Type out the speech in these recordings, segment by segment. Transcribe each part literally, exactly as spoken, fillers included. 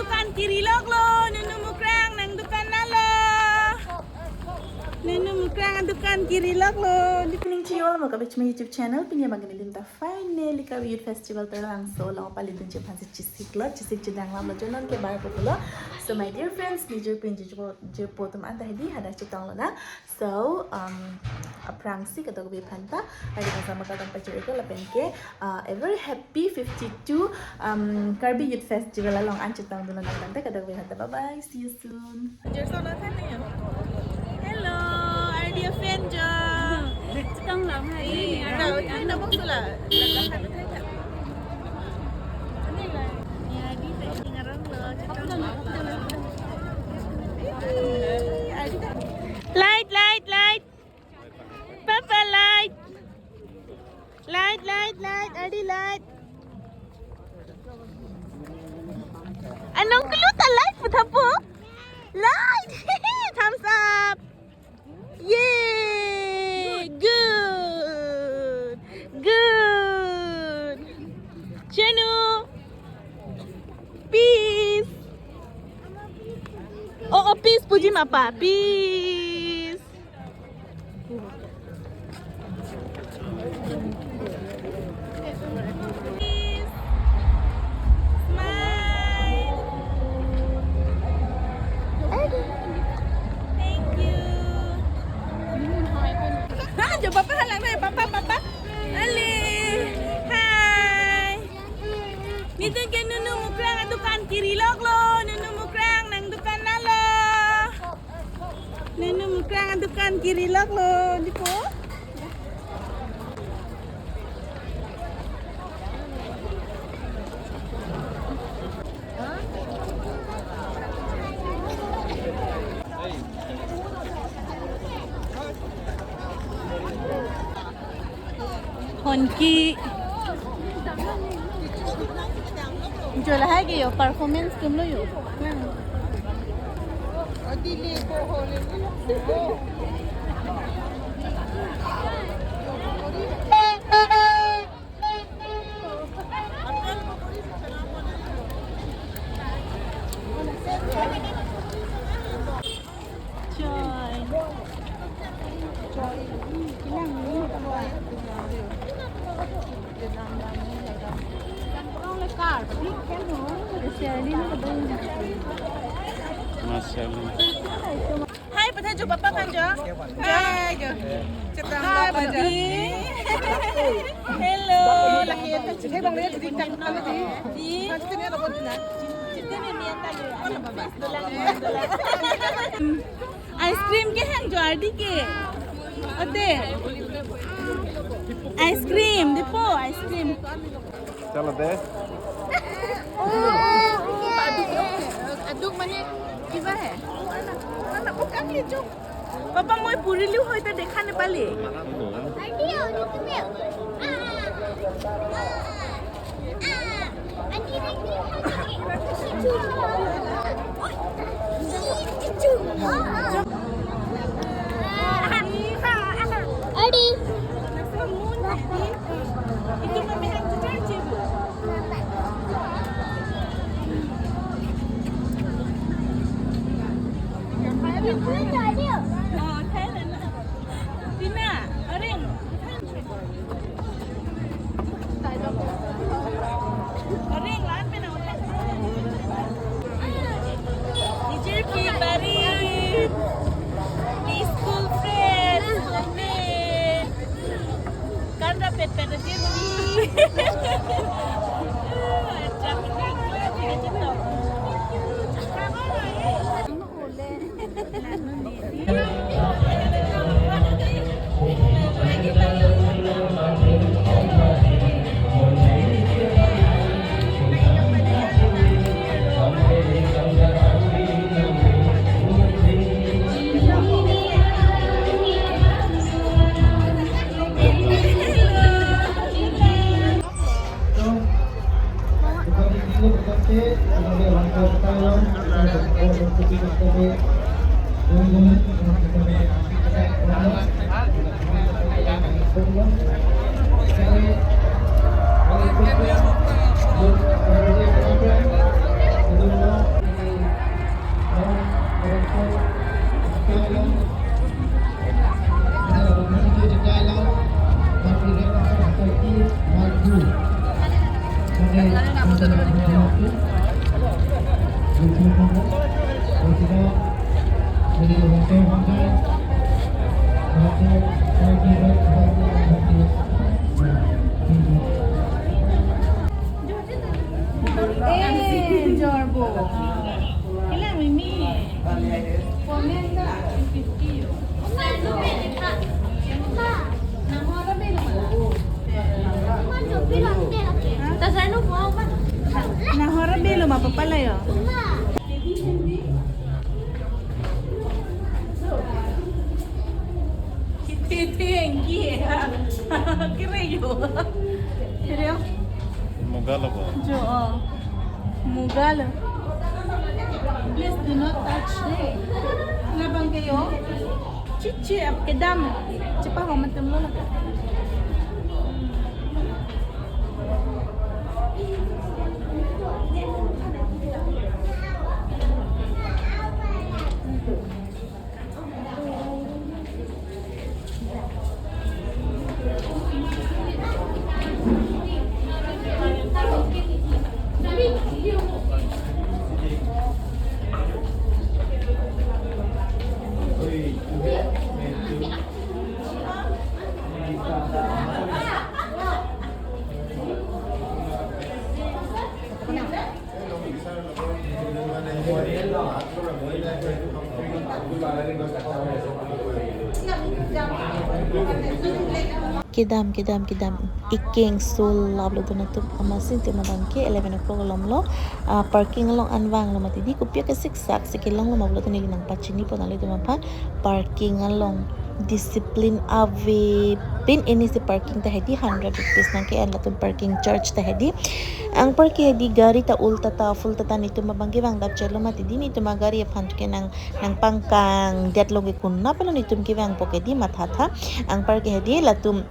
Dukan kiri loklo, Nunu Mukrang nangdukan nalo. Nunu Mukrang dukan kiri loklo. Good evening to you all. Welcome back to my YouTube channel. Pini abang kami lim ta finally Karbi Youth Festival Taralangso along pali dunji aphansi chesik lo, chesik chedang lam lo, jonon ke bar populo. So my dear friends, nijor pin jirpo, jirpo atum anta hedi hadak chetong lonang. So, um, aphrangsi kadokave aphanta, adi kasama kadang pajir eko lapen ke, uh, a very happy fifty-two, um, Karbi Youth Festival along an chetong dun lonang tangte kadokave aphanta. Bye bye, see you soon. Hello, R D F fan jo. Chetong lam hai. Eh, ini, tahu, ini nama sula. Ini lah. Ini Adi, saya dengar lo. Chetong lam. Eh, Adi. Light, light, light. Papa, light. Light, light, light. Adi, light. Anong keluta light pu thapo? Light. Thumbs up. Yay. Good. Good. Chenu. Peace. Oh, oh, peace puji ma papa. Peace. Peace. Smile. Thank you. Ha, jo papa halang na, papa, papa. Ale. Hi. Nitun ke Nunu Mukrang adukan kiri loklo, Nunu Mukrang nangdukan nalo. Nunu Mukrang adukan kiri loklo, dipo. Honki. Jo lahai ke jo performance atum lo jo. Joy. Masya Allah. Hai, patha jo papa kan jo. Hai, jo. Hai, papa jo. Hello. Lagi ya, cek bang lihat di kan tadi. Di. Nanti ni apa na? Ice cream ke hang jo Adi ke. Ade. Ice cream, dipo, ice cream. Chalo de. Aduk, aduk mane kiba hai? Mana bukan ni jo. Papa, moi puri liu hoi ta dekha ne pale. Adi. Oh, Thailand. Tina, Aring. Aring, lan pe na utai. Teacher pi bari. Ni school friends, home. Kan ra pet pet aja ni. Ajak ni, ajak ni. Eh, jorbo. Kailang mimi. Komen da. Nahor belo ma papa layo. Titi engki ya. Kira yo. Kira yo. Mugal apa? Jo, oh. Mugal. Please do not touch. Labang kayo. Chichi, kedam. Cepat ho matum lo laka. Kedam, kedam, kedam. Ikeng sul lap lo dun atum, amatsi itum abang ke eleven o'clock alom lo. Ah, parking along an vanglo mati di, kopi akesik sak si kelong lo ma pulo tangte neli nangpachini pon nanglitum aphan. Parking along discipline ave pin, ini si parking ta hedi hundred rupees nangke-en latum, parking charge ta hedi. Anparke hedi gari ta ulta ta full ta ta netum abang kevang dap chelo mati di, netum agari aphan ke nang nangpangkang det lo ke, konat pen lo netum kevangpo ke di mathatha. Anparke hedi latum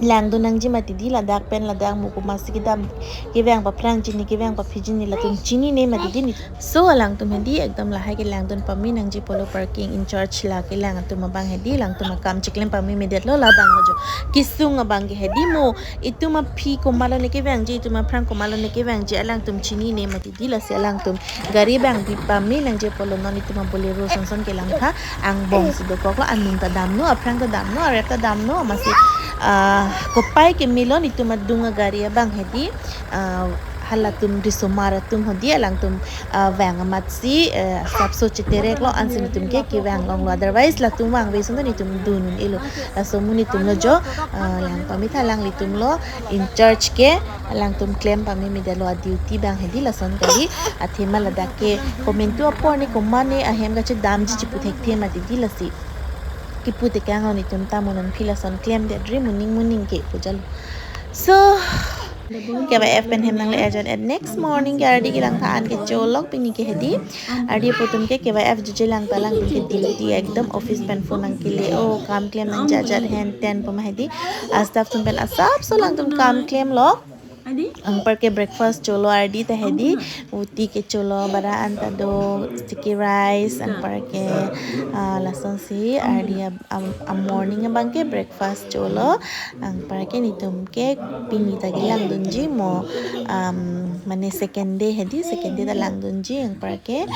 langdun nangji mati di, ladak pen ladak mo komatsi kedam kevang paphrang chini kevang paphi chini latum chinine mati di. So alangtum hedi ekdom lahai ke langdun pame nangji pulo, parking in charge la kelang atum abang hedi, alangtum akam chiklem pameme det lo labang lo jo. Kesung abang ke hedi mo itum aphi komat lo ne kevangji, itum aphrang komat lo ne kevangji alangtum chinine mati di, lasi alangtum gari abang pi pame nangji pulo, non itum a-Bolero sonson kelangtha, angbong si dokok lo, anung ta damnon, aphrang ta damnon, arep ta damnon, amatsi, ah, kopai keme lo netum adung agari abang hedi, ah, halatum risomar atum hedi, alangtum, ah, vang amatsi, eh, sapso cheterek lo, ansi netum ke kevang longlo, otherwise latum vangve sonton netum dun un-elo, laso amonit atum lo jo, ah, lang pamitha alanglitum lo, in charge ke, alangtum klem pameme det lo, a-duty abang hedi lason kali. Athema ladak ke komantu apor ne komat ne ahem kachedamji chipu thekthe mati di, lasi kipu tekang lo netum ta mo non aphi lason klemdetri moning moning ke pu jalo. So K Y F pen hem nangle-ejat at next morning ke ardi kelangtha, an ke cholok pini ke hedi. Ardi apo atum ke K Y F juje langtha, alangtum ke duty ekdom office pen phone nangkele, o kam klem nangji ajat hen ten pu ma hedi. A-staff atum pen asapso alangtum kam klem lo. Anparke breakfast cholo ardi ta hedi, ruti ke cholo, bara an ta do, sticky rice, anparke, ah, lasonsi ardi a, a, a-morning abang ke breakfast cholo. Anparke netum ke pini ta kelangdunji mo, um, mane second day hedi, second day ta langdunji, anparke,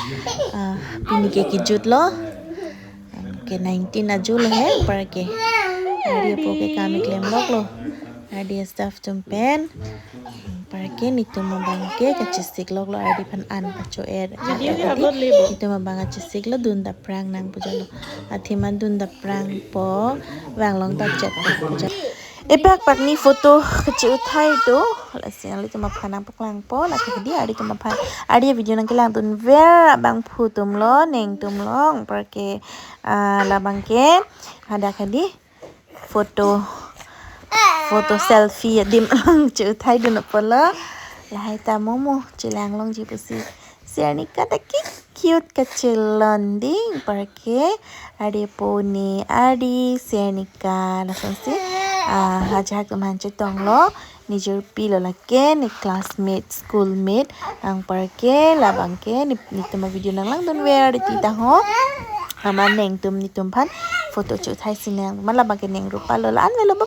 ah, pini ke kejut lo. Anke nineteen ajo lo he, anparke. Ardi apo ke kam keklem lok lo. Ardi a-staff atum pen. Anparke netum abang ke kachesik lok lo, ardi aphan an pacho-et. Netum abang kachesik lo, dun dapprang nang pu jalo. Athema dun dapprangpo, vang long ta chet pu jalo. Epakpak ne photo kache-uthai do. Lasi nanglitum aphan nangpaklangpo, lake hedi ardi atum aphan. Ardi video nangkelangdunver abangphu atum lo, neng atum lo, anparke, ah, labang ke hadak hedi photo, photo selfie adim along che-uthai dun apot lo. Lahai ta momo chelang longji pusi. Sernika ta ki cute kachelon ding, anparke ardi apo ne ardi Sernika lasonsi, ah, ajahak atum aphan chetong lo. Ne jirpi lo lake, ne classmate, schoolmate, anparke labang ke ne, netum a-video nanglangdunver titi ta ho. Amat neng atum netum aphan photo che-uthai si nang, amat labang ke neng Rupa lo, la-an avelo,